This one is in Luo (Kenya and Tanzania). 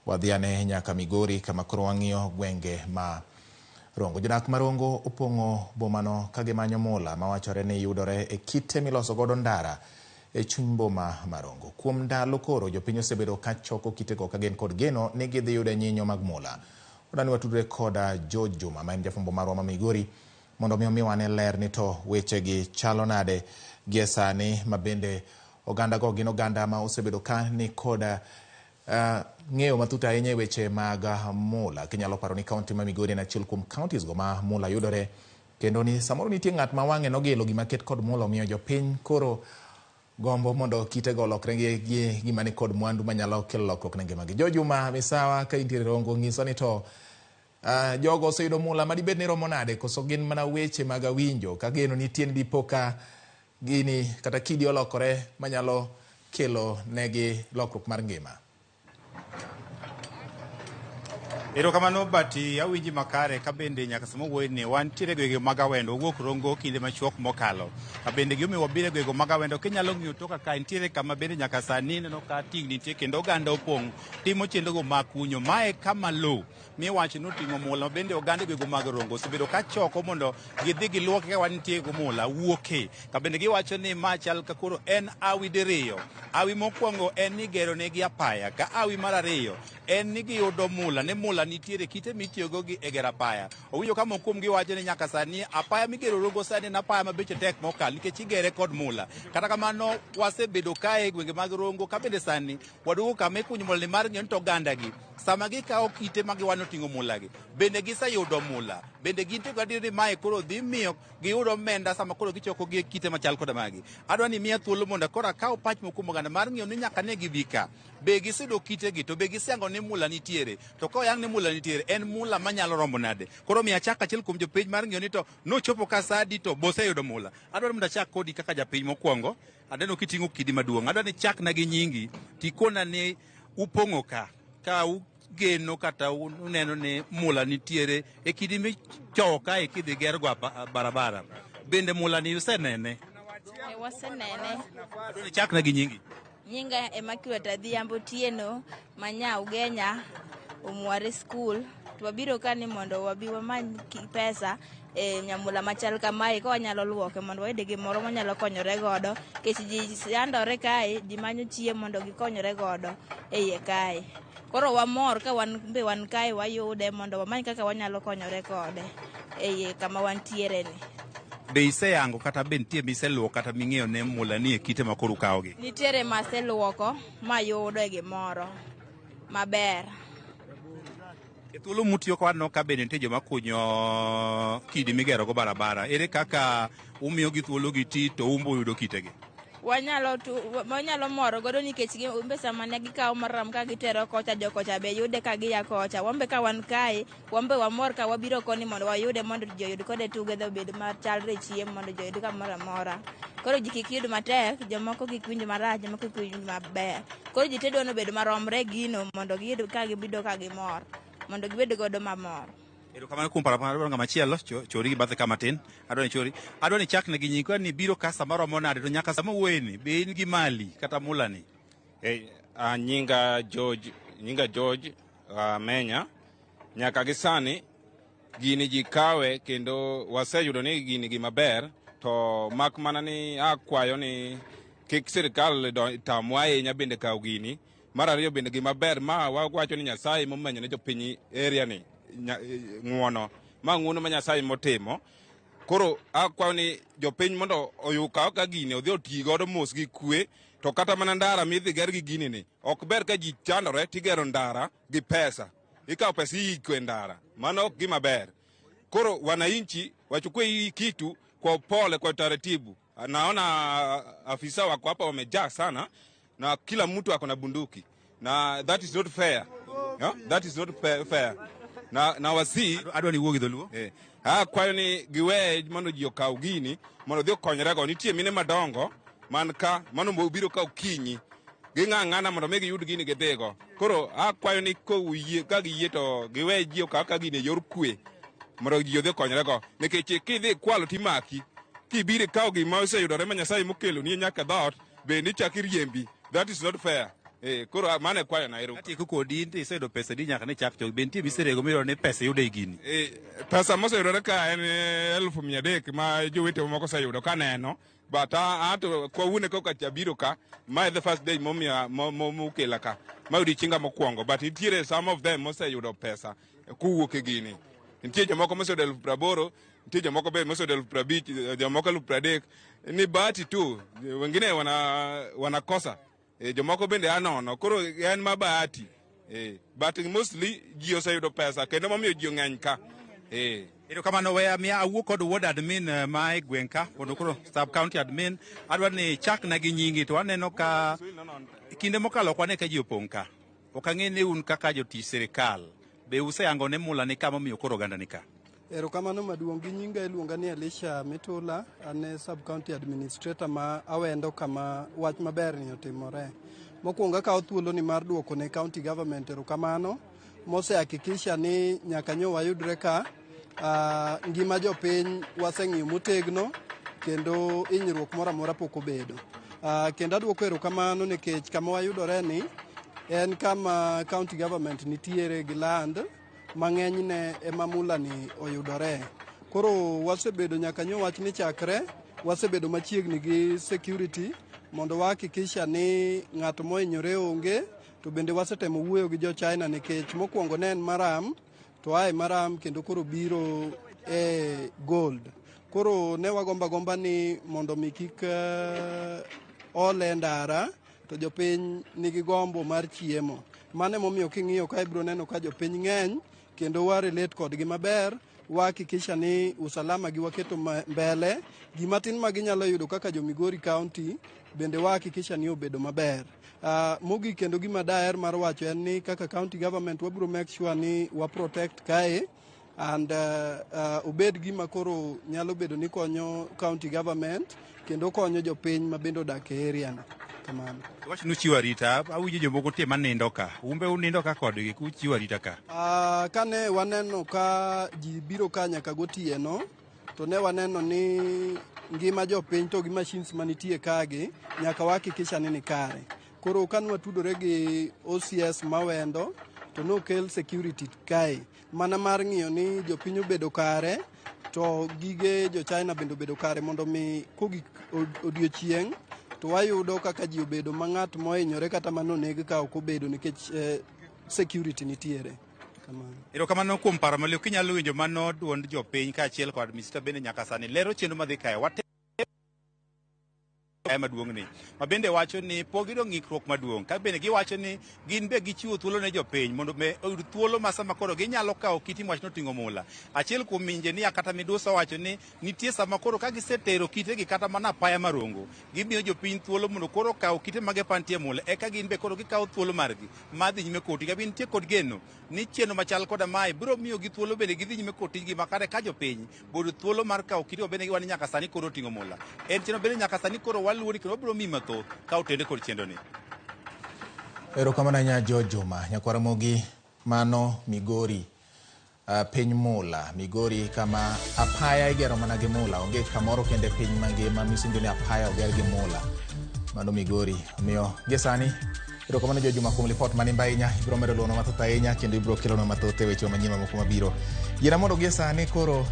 Wadhi ane nyaka Migori kama koro wang'iyo gwenge ma Rongo. Jodak ma Rongo opong'o bomano ka gimanyo mula mawachore ni yudore e kite miloso godo ndara e chuny boma ma Rongo. Kuom ndalo koro jopiny osebedo ka choko kitego ka gin kod geno ni gidhi yude nyinyo mag mula. Wadani watudre koda George Juma ma en jafwambo marwa ma Migori mondo mi omiwa ane ler ni to wechegi chalo nade gie sani ma bende oganda go gin oganda ma osebedo ka ni koda ng'eyo matut ahinya e weche mag mula. Kinyalo paro ni kaunti ma Migori en achiel kuom counties go ma mula yudore kendo ni samoro nitie ng'at ma wang'e nogilo gima ket kod mula omiyo jopiny koro gombo mondo kitego olokre gi gima ni kod mwandu manyalo kelo lokruok ne ngimagi. Jo Juma Misawa ka intiere Rongo nyiswa ni to jogo oseyudo mula madibed ni romo nade koso gin mana weche mag awinjo ka geno nitie ni dipo ka gini kata kidi olokore manyalo kelo negi lokruok mar ngima. Erokamano Bati, awinji makare ka bende nyaka sama wuoyi ni wantiere e gwenge mag Awendo, wawuok Rongo kinde machuok mokalo. Ka bende gimomiyo wabiro e gwenge mag Awendo, kinyalo ng'iyo toka ka nitiere kama bende nyaka sani ineno ka tingni nitie kendo oganda opong' timo chenrogo mag kunyo. Mae kama lowo miwacho ni oting'o mula ma bende oganda e gwenge mag Rongo osebedo ka choko mondo gidhi giluoki ka wantie gi mula wuoke. Ka bende giwacho ni ma chal ka koro en awi diriyo. Awi mokwongo en ni gero negi apaya, ka awi mar ariyo en ni giyudo mula, ni mula nitiere kite mitiyogo gi e gero apaya. Owinjo ka moko kuomgi wacho ni nyaka sani apaya migero Rongo sani en apaya ma beche tek mokalo nikech igere kod mula. Kata kamano wasebedo kae e gwenge mag Rongo ka bende sani waduogo kama ikunyo mula ni mar ng'iyo ni to oganda gi sama gikawo kite ma giwano ting'o mula gi bende giseyudo mula, bende gintie gadier ni mae koro dhi miyo giyud omenda sama koro gichoko gi kite machal koda magi. Adwa ni miya thuolo mondo koro akaw pach moko kuom oganda mar ng'iyo ni nyaka ne gibi ka be giseyudo kitegi to be giseyango ni mula nitiere, to ka oyang ni mula nitiere en mula manyalo romo nade. Koro miya achak achiel kuom jopiny mar ng'iyo ni to nochopo ka sa adi to boseyudo mula. Adwaro mondo achak kodi kaka japiny mokwongo. Aneno kiting'o kidi maduong'. Adwa ni chakna gi nyingi tikona ni upong'o ka ka ugeno kata uneno ni mula nitiere e kidi michowo kae kidhi gergo barabara. Bende mula ni usenene? E, wasenene. Adwa ni chakna gi nyingi. Nyinga Immaculate Adhiambo Otieno manya Ugenya Omware School. To wabiro ka ni mondo wabi wamany pesa e nyamula machal kamae ka wanyalo luoke mondo wayud gimoro mwanyalo konyore godo nikech ji chandore kae, ji manyo chiemo mondo gikonyre godo e iye kae. Koro wamor ka wan be wan kae wayude mondo wamany kaka wanyalo konyore kode e iye kama wantiere ni. Be iseyango kata be nitie miseluwo kata ming'eyo ne mula ni e kite ma koro ukawogi? Nitiere maseluoko mayudo e gimoro maber. E thuolo mutiyo ka waneno ka bende nitie joma kunyo kidi migero go barabara. Ere kaka umiyogi thuolo giti to un be uyudo kitegi? Wanyalo moro godo nikech gin sama ne gikawo maram ka gitero kocha, jokocha be yude ka giya kocha. Wan be ka wan kae, wan be wamor ka wabiro koni mondo wayude mondo ji oyud kode together obed machalre chiemo mondo ji oyud kamoro amora. Koro ji kik yud matek, jomoko kik winj marach, jomoko kik winj maber. Koro ji te dwa ni obed maromre gino mondo giyud ka gibedo ka gimor, mondo gibed godo mamor. Erokamano kuom paro adwaro ng'ama chielo, chori gi bathe ka matin. Adwa ni chori. Adwa ni chakne gi nyingi, ni biro ka sama romo nade to nyaka sama wuoyeni be in gi mali kata mulani? Nyinga George, nyinga George Menya. Nyaka gi sani gini ji kawe kendo waseyudo ni gini gima ber, to mak mana ni akwayo ni kik sirikal tamwa ahinya bende kawo gini. Mar ariyo bende gima ber ma wawacho ni Nyasaye momenyo ne jopiny area ni ng'uono. Ma ng'uono ma Nyasaye motimo. Koro akwayo ni jopiny mondo okaw ka gini odhi oti godo mos gi kwe, to kata mana ndara midhi ger gi gini ni ok ber ka ji chandore tigero ndara gi pesa. Ikawo pesa iiko e ndara, mano ok gima ber. Koro wananchi wachukue hii kitu kwa upole, kwa utaratibu. Naona afisa wako hapa wamejaa sana na kila mtu ako na bunduki na that is not fair. No? That is not fair. Na wasi Adwa ni wuo gi dholuo. Akwayo ni giwe mondo ji okaw gini mondo odhi okonyrego. Nitie mine madongo man ka mano biro ka okinyi ging'ang'ana mondo mi giyud gini gidhigo. Koro akwayo ni ka giyie to giwe ji okaw ka gini e yor kwe mondo ji odhi okonyrego, nikech kidhi kwalo timaki, kibiro ikawo gima oseyudore ma Nyasaye mokeloni nyaka dhoot bende ichako iriembi. That is not fair. Koro mano e kwayo na ero. Atieko kodi, in to iseyudo pesa di nyaka ne chak chok. Be nitie miserego miyudo ni pesa yudo e gini? Pesa moseyudore ka en 300,000 ma jowete moko oseyudo kaneno, but ato kawuono koka abiro ka, ma the first day momiyo mokela ka ma odiochienga mokwongo, but nitiere some of them moseyudo pesa kowuok e gini. Nitie jomoko moseyudo 80,000, nitie jomoko be moseyudo 50,000, jomoko 30,000. Ni bahati tu, wengine wanakosa, jomoko bende anono, koro en ma bahati, but mostly ji oseyudo pesa kendo momiyo ji ong'eny ka. Erokamano, weya miya awuo kod ward admin ma e gweng' ka mondo koro sub county admin adwa ni chakna gi nyingi to aneno ka kinde mokalo ok wane ka ji opong' ka. Ok ang'e ni un kaka jotich sirikal be useyango ne mula ni ka momiyo koro oganda ni ka. Erokamano maduong'. Gi nyinga iluonga ni Elisha Mitula, an e sub county administrator ma Awendo kama wach maber ni otimore. Mokwongo akawo thuolo ni mar duoko ne county government erokamano mosehakikisha ni nyaka nyo wayudre ka ngima jopiny waseng'iyo motegno kendo hinyruok moro amora pok obedo. Kendo aduoko erokamano nikech kama wayudore ni en kama county government nitiere gi land mang'enyne ema mula ni oyudore. Koro wasebedo nyaka nyo wach ni chakre, wasebedo machiegni gi security mondo wahakikisha ni ng'at mohinyore onge, to bende wasetemo wuoyo gi jo China nikech mokwongo ne en murram to ae murram kendo koro biro e gold. Koro ne wagombo agomba ni mondo mi kik ole ndara to jopiny nigi gombo mar chiemo. Mano emomiyo king'iyo ka ibiro neno ka jopiny ng'eny kendo wa relate kodgi maber, wahakikisha ni usalama gi waketo mbele. Gima tin ma ginyalo yudo kaka jo Migori County bende wahakikisha ni obedo maber. Mogik kendo gima daher mar wacho en ni kaka county government wabiro make sure ni wa protect kae and obed gima koro nyalo bedo ni konyo county government kendo konyo jopiny ma bende odak e area no. Kamano. Wach nuchiwo arita, awinjo jomoko nitie manindo ka. Un be unindo ka kodgi kuchiwo arita ka? Kane waneno ka ji biro ka nyaka gotieno, to ne waneno ni ngima jopiny to gi machines manitie kagi nyaka wahakikisha ni ni kare. Koro kane watudore gi OCS Mawendo to nokel security kae mana mar ng'iyo ni jopiny obedo kare to gige jo China bende obedo kare mondo mi kogik odiochieng' to wayudo kaka ji obedo ma ng'at mohinyore kata manoneg ka ok obedo nikech security nitiere. Kamano. Erokamano kuom paro maliw. Kinyalo winjo mano duond jopiny kaachiel kod administrator bende nyaka sani lero chenro madhi kae. Wate maduong' ni ma bende wacho ni pok giyudo ng'ikruok maduong' ka bende giwacho ni gin be gichiwo thuolo ne jopiny mondo be oyud thuolo ma sama koro ginyalo kawo kiti mwach noting'o mula. Achiel kuom engineer kata midusa wacho ni nitie sama koro ka gisetero kitegi kata mana apaya marongo, gimiyo jopiny thuolo mondo koro okaw kite mage pantie mula, eka gin be koro gikawo thuolo margi mar dhi nyime kod tich. Ka nitie kod geno ni chenro machal koda mae biro miyo gi thuolo bende gidhi nyime kod tijgi makare ka jopiny boyudo thuolo mar kawo kite bende giwa ni nyaka sani koro oting'o mula. En chenro bende nyaka sani koro waluwo ni kendo wabiro miyi mathoth ka otende kod chenro ni. Erokamano ahinya George Juma. Nyakwar Ramogi, mano Migori, piny mula. Migori kama apaya igero mana gi mula. Onge kamoro kende piny mangima misinjo ni apaya oger gi mula. Mano Migori. Omiyo gie sani erokamano George Juma kuom lipot manimba ahinya. Ibiro medo luonwa mathoth ahinya kendo ibiro kelonwa mathoth e weche manyien mamoko mabiro. Yiena mondo gie sani koro